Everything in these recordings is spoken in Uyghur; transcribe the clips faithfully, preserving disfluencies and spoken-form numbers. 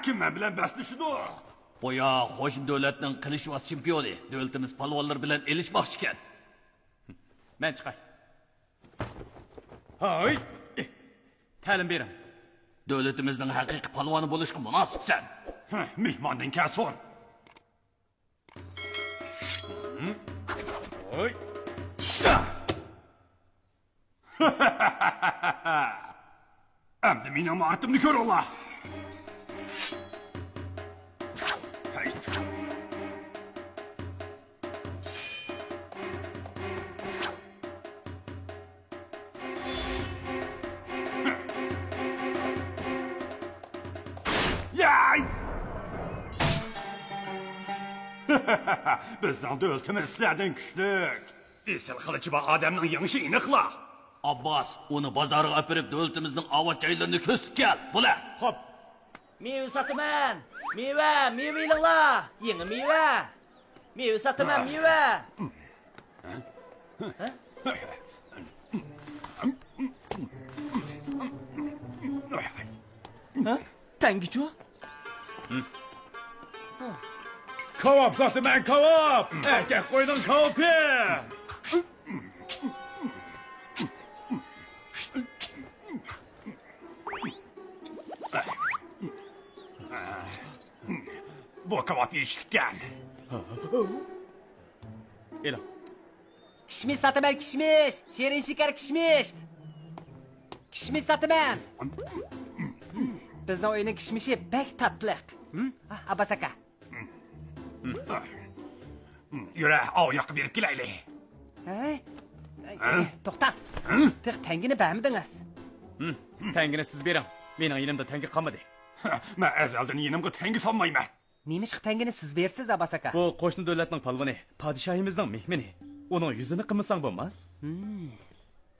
كىم مەن بىلەن بەسلىشىدۇ؟ بۇ يا قوشنا دۆلەتنىڭ قىلىچۋاز چېمپىيونى، دۆلىتىمىز پالۋانلىرى بىلەن ئېلىشماقچىكەن. مەن چىقاي. ھاي! تەلىم بېرىڭ. دۆلىتىمىزنىڭ ھەقىقىي پالۋانى بولۇشقا مۇناسىپسەن. ھە، مېھماندىن كەلسۇن. ھوي! ئەمدى مېنىڭ ماھارىتىمنى كۆرۈڭلار. ھەي! ياي! بىزنىڭ دۆلىتىمىز سىلەردىن كۈچلۈك. ئېسىل قىلىچى بار ئادەمنىڭ يېڭىشى ئېنىقلا. ئابباس، ئۇنى بازارغا ئاپىرىپ، دۆلىتىمىزنىڭ ئاۋات جايلىرىنى كۆرسىتىپ كەل. بولە. خوپ. مېۋە ساتىمەن. مېۋە، مېۋە ئېلىڭلار. يېڭى مېۋە. مېۋە ساتىمەن، مېۋە. ھە؟ ھە؟ تەڭگىچۇ؟ كاۋاپ ساتىمەن، كاۋاپ! ئەركەك قوينىڭ كاۋىپى! بۇ كاۋاپ يېيىشلىككەن. ئېلىڭ. كىشمىش ساتىمەن، كىشمىش! شېرىن شېكەر كىشمىش! كىشمىش ساتىمەن! بىزنىڭ ئۆينىڭ كىشمىشى بەك تاتلىق. ھە؟ ئابباس ئاكا. يۈرە، ئاۋۇ ياققا بېرىپ كېلەيلى. ھەي؟ ھە؟ توختاڭ. ھە؟ تېخى تەڭگىنى بەرمىدىڭىز. تەڭگىنى سىز بېرىڭ. مېنىڭ يېنىمدا تەڭگە قالمىدى. مەن ئەزەلدىن يېنىمغا تەڭگە سالمايمەن. نېمىشقا تەڭگىنى سىز بېرىسىز، ئابباس ئاكا؟ بۇ قوشنا دۆلەتنىڭ پالۋىنى، پادىشاھىمىزنىڭ مېھمىنى. ئۇنىڭ يۈزىنى قىمىساڭ بولماس. ھىم.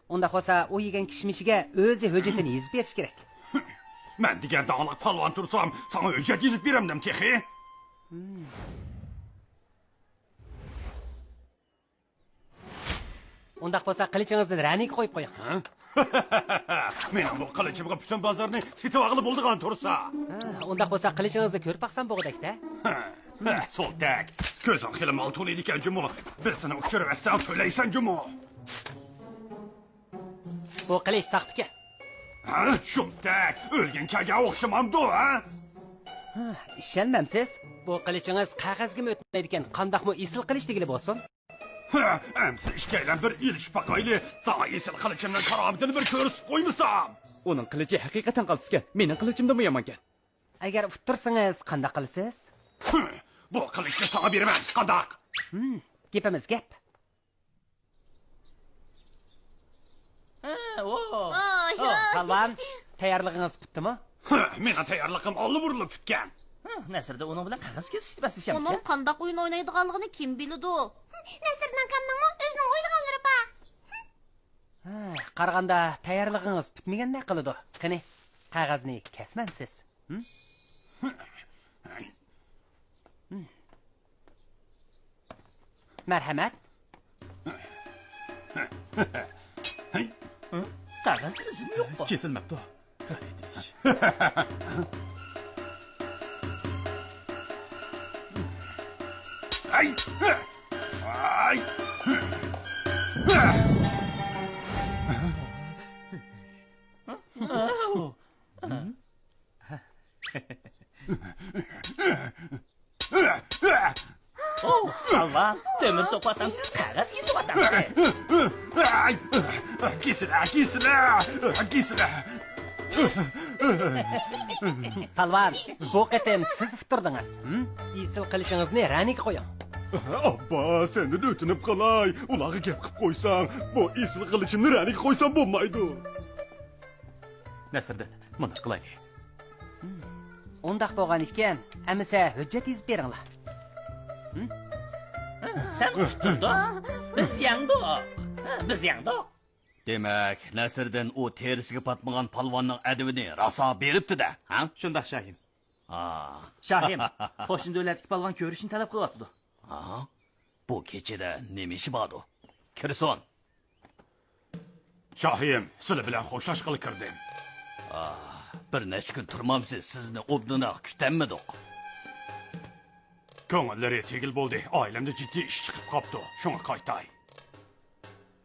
ئۇنداق بولسا، ئۇ يېگەن كىشمىشىگە ئۆزى ھۆججىتىنى يېزىپ بېرىشى كېرەك. مەن دېگەن داڭلىق پالۋان تۇرسام، ساڭا ھۆججەت يېزىپ بېرەمدىم تېخى؟ ھىم. ئۇنداق بولسا، قىلىچىڭىزنى رەنىگە قويۇپ قويۇڭ. ھە؟ مېنىڭ بۇ قىلىچىمغا پۈتۈن بازارنى سېتىۋالغىلى بولىدىغان تۇرسا. ھە، ئۇنداق بولسا، قىلىچىڭىزنى كۆرۈپ باقسام بوغۇدەكتە. ھە، سولتەك، كۆزۈڭ خېلى مال تونۇيدىكەن جۇمۇ. بىز سېنى ئۇچۇرۇۋەتسەڭ تۆلەيسەن جۇمۇ. بۇ قىلىچ ساختىكەن. ھە، شولتەك، ئۆلگەن كەلگەن ئوخشىمامدۇ، ھە؟ ھە، ئىشەنمەمسىز؟ بۇ قىلىچىڭىز قەغەزگىمۇ ئۆتمەيدىكەن، قانداقمۇ ئېسىل قىلىچ دېگىلى بولسۇن. ھە، ئەمسە ئىككىيلەن بىر ئېلىشىپ باقايلى، ساڭا ئېسىل قىلىچىمنىڭ كارامىتىنى بىر كۆرسىتىپ قويمىسام. ئۇنىڭ قىلىچى ھەقىقەتەن قالتىسكەن، مېنىڭ قىلىچىمدىنمۇ يامانكەن. ئەگەر ئۇتتۇرسىڭىز، قانداق قىلىسىز؟ ھە، بۇ قىلىچنى ساڭا بېرىمەن، قانداق؟ ھىم، گېپىمىز گەپ. ھە، ئو. ئوي، ئو، ئوي. پالۋان، تەييارلىقىڭىز پۈتتىمۇ؟ ھە، مېنىڭ تەييارلىقىم ئاللىبۇرۇنلا پۈتكەن. ھە، نەسىردىن ئۇنىڭ بىلەن قەغەز كېسىشتى بەسلىشەمكەن. ئۇنىڭ قانداق ئويۇن ئوينايدىغانلىقىنى كىم بىلىدۇ؟ نەسىردىن ئاكامنىڭمۇ ئۆزىنىڭ ئويلىغانلىرى بار. ھە، قارىغاندا تەييارلىقىڭىز پۈتمىگەندەك قىلىدۇ. قېنى، قەغەزنى كەسمەمسىز؟ ھىم؟ ھىم. مەرھەمەت. ھە؟ قەغەزدە ئىزىم يوققۇ. كېسىلمەپتۇ. غەلىتە ئىش. ئاي! ئاي! ئوۋ، ئاللا، تۆمۈر سوقۇۋاتامسىز، قەغەز كېسىۋاتامسىز؟ كېسىلە، كېسىلە، كېسىلە. پالۋان، بۇ قېتىم سىز ئۇتتۇردىڭىز. ھىم؟ ئېسىل قىلىچىڭىزنى رەنىگە قويۇڭ. ئابباس، سەندىن ئۆتۈنۈپ قالاي، ئۇلارغا گەپ قىلىپ قويساڭ، بۇ ئېسىل قىلىچىمنى رەنىگە قويسام بولمايدۇ؟ نەسىردىن، مۇنداق قىلايلى. ھىم. ئۇنداق بولغان ئىكەن، ئەمىسە ھۆججەت يېزىپ بېرىڭلار. ھىم؟ ھە، سەن ئۇتتۇردۇڭ. بىز يەڭدۇق. ھە، بىز يەڭدۇق. دېمەك، نەسىردىن ئۇ تېرىسىگە پاتمىغان پالۋاننىڭ ئەدىۋىنى راسا بېرىپتۇ-دە، ھە؟ شۇنداق، شاھىم. ھا. شاھىم، قوشنا دۆلەتتىكى پالۋان كۆرۈشۈشنى تەلەپ قىلىۋاتىدۇ. ھا؟ بۇ كېچىدە نېمە ئىشى باردۇ؟ كىرسۇن. شاھىم، سىلى بىلەن خوشلاشقىلى كىردىم. ئاھ، بىر نەچچە كۈن تۇرمامسىز، سىزنى ئوبدانراق كۈتەلمىدۇق. كۆڭۈللىرى تېگىل بولدى، ئائىلەمدە جىددىي ئىش چىقىپ قاپتۇ، شۇڭا قايتاي.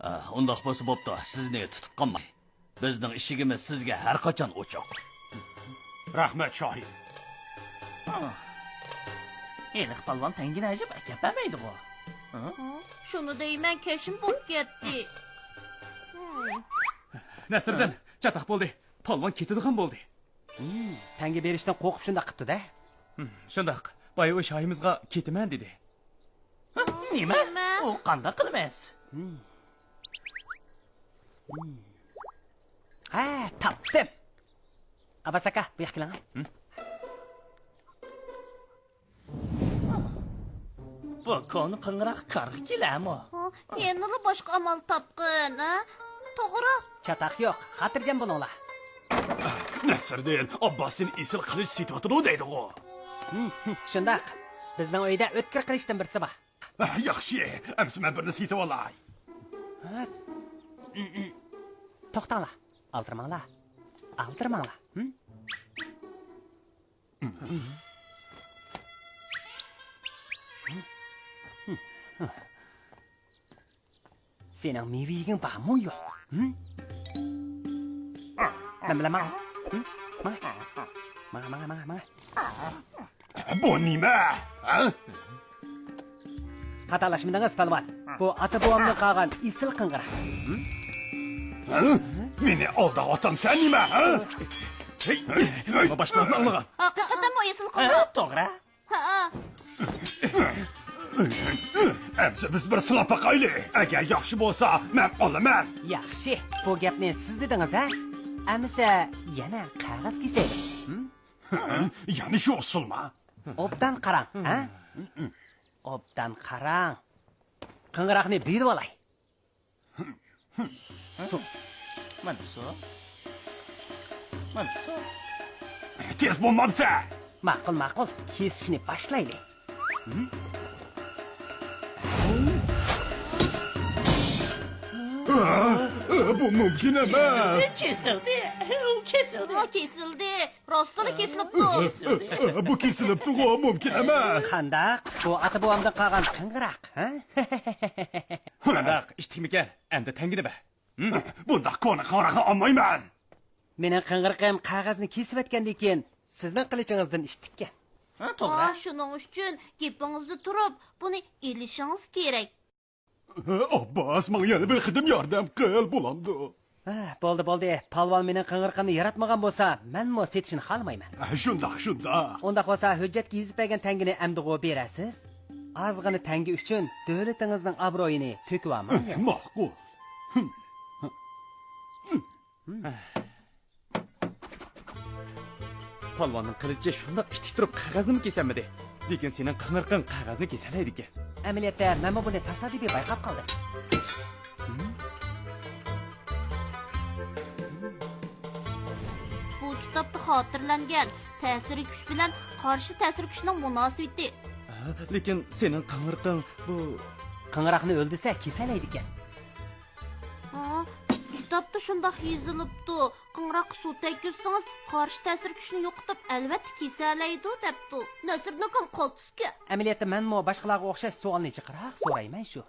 ئاھ، ئۇنداق بولسا بوپتۇ، سىزنى تۇتۇپ قالماي. بىزنىڭ ئىشىكىمىز سىزگە ھەر قاچان ئوچۇق. رەھمەت، شاھىم. ھېلىقى پالۋان تەڭگىنى ئەجەب ئەكەپ بەرمەيدىغۇ. ھە؟ ھە؟ شۇنى دەيمەن، كەشىم بولۇپ كەتتى. ھىم. نەسىردىن، چاتاق بولدى. پالۋان كېتىدىغان بولدى. ھىم، تەڭگە بېرىشتىن قورقۇپ شۇنداق قىپتۇ-دە. ھىم، شۇنداق. بايا ئۇ شاھىمىزغا كېتىمەن دېدى. ھە؟ نېمە؟ نېمە؟ ئۇ قانداق قىلىمىز؟ ھىم. ھىم. ھە، تاپتىم. ئابباس ئاكا، بۇ ياققا كېلىڭ. ھىم؟ بۇ كونا قىڭراق كارغا كېلەرمۇ؟ ھە، يەنىلا باشقا ئامال تاپقىن، ھە؟ توغرا. چاتاق يوق، خاتىرجەم بولۇڭلار. نەسىردىن، ئابباس سېنى ئېسىل قىلىچ سېتىۋاتىدۇ دەيدىغۇ. ھىم، ھىم، شۇنداق. بىزنىڭ ئۆيدە ئۆتكۈر قىلىچتىن بىرسى بار. ياخشى، ئەمسە مەن بىرنى سېتىۋالاي. ھە؟ توختاڭلار، ئالدىرىماڭلار. ئالدىرىماڭلار. ھىم؟ سېنىڭ مېۋە يېگۈڭ بارمۇ يوق؟ ھىم؟ مەن بىلەن ماڭ. ھىم؟ ماڭ. ماڭ، ماڭ، ماڭ، ماڭ. بۇ نېمە؟ ھە؟ خاتالاشمىدىڭىز، پالۋان. بۇ ئاتا-بوۋامدىن قالغان ئېسىل قىڭغىراق. ھە؟ مېنى ئالداۋاتامسەن نېمە، ھە؟ نېمە باشقىلارنى ئاڭلىغان؟ ھەقىقەتەنمۇ ئېسىل قىڭغىراق. توغرا. ھە. ئەمسە بىز بىر سىلاپ باقايلى. ئەگەر ياخشى بولسا، مەن ئالىمەن. ياخشى، بۇ گەپنى سىز دېدىڭىز، ھە؟ ئەمسە يەنە قەغەز كېسەيلى. ھىم؟ ھە؟ يەنە شۇ ئۇسۇلما؟ ئوبدان قاراڭ، ھە؟ ئوبدان قاراڭ. قىڭغىراقنى بېرىۋالاي. سۇ. مانا سۇ. مانا سۇ. تېز بولمامسەن؟ ماقۇل، ماقۇل. كېسىشنى باشلايلى. بۇ مۇمكىن ئەمەس. كېسىلدى. ئۇ كېسىلدى. ئۇ كېسىلدى. راستلا كېسىلىپتۇ. بۇ كېسىلىپتىغۇ، مۇمكىن ئەمەس. قانداق؟ بۇ ئاتا-بوۋامدىن قالغان قىڭغىراق، ھە؟ قانداق؟ ئىتتىكمىكەن؟ ئەمدى تەڭگىنى بەر. ھىم؟ بۇنداق كونا قىڭغىراقنى ئالمايمەن. مېنىڭ قىڭغىرىقىم قەغەزنى كېسىۋەتكەندىن كېيىن، سىزنىڭ قىلىچىڭىزدىن ئىتتىككەن. ھە، توغرا. ئا، شۇنىڭ ئۈچۈن گېپىڭىزنى تۇرۇپ، بۇنى ئېلىشىڭىز كېرەك. ئابباس، ماڭا يەنە بىر قېتىم ياردەم قىل، بولامدۇ؟ ھە، بولدى، بولدى. پالۋان مېنىڭ قىڭغىرىقىمنى ياراتمىغان بولسا، مەنمۇ سېتىشنى خالىمايمەن. ھە، شۇنداق، شۇنداق. ئۇنداق بولسا، ھۆججەتكە يېزىپ بەرگەن تەڭگىنى ئەمدىغۇ بېرەسىز؟ ئازغىنە تەڭگە ئۈچۈن دۆلىتىڭىزنىڭ ئابرۇيىنى تۆكۈۋالماڭ. ھە، ماقۇل. پالۋاننىڭ قىلىچى شۇنداق ئىتتىك تۇرۇپ قەغەزنىمۇ كېسەلمىدى. لېكىن سېنىڭ قىڭغىرىقىڭ قەغەزنى كېسەلەيدىكەن. ئەمەلىيەتتە مەنمۇ بۇنى تاسادىپىي بايقاپ قالدىم. بۇ كىتابتا خاتىرىلەنگەن تەسىر كۈچ بىلەن قارشى تەسىر كۈچنىڭ مۇناسىۋىتى. ھە، لېكىن سېنىڭ قىڭغىرىقىڭ بۇ. قىڭغىراقنى ئۆلدۈرسە كېسەلەيدىكەن. ھا، كىتابتا شۇنداق يېزىلىپتۇ. قىڭغىراققا سۇ تەگكۈزسىڭىز، قارشى تەسىر كۈچنى يوقىتىپ، ئەلۋەتتە كېسەلەيدۇ، دەپتۇ. نەسىردىن ئاكام قالتىسكەن. ئەمەلىيەتتە مەنمۇ باشقىلارغا ئوخشاش سوئالنى جىقراق سورايمەن شۇ.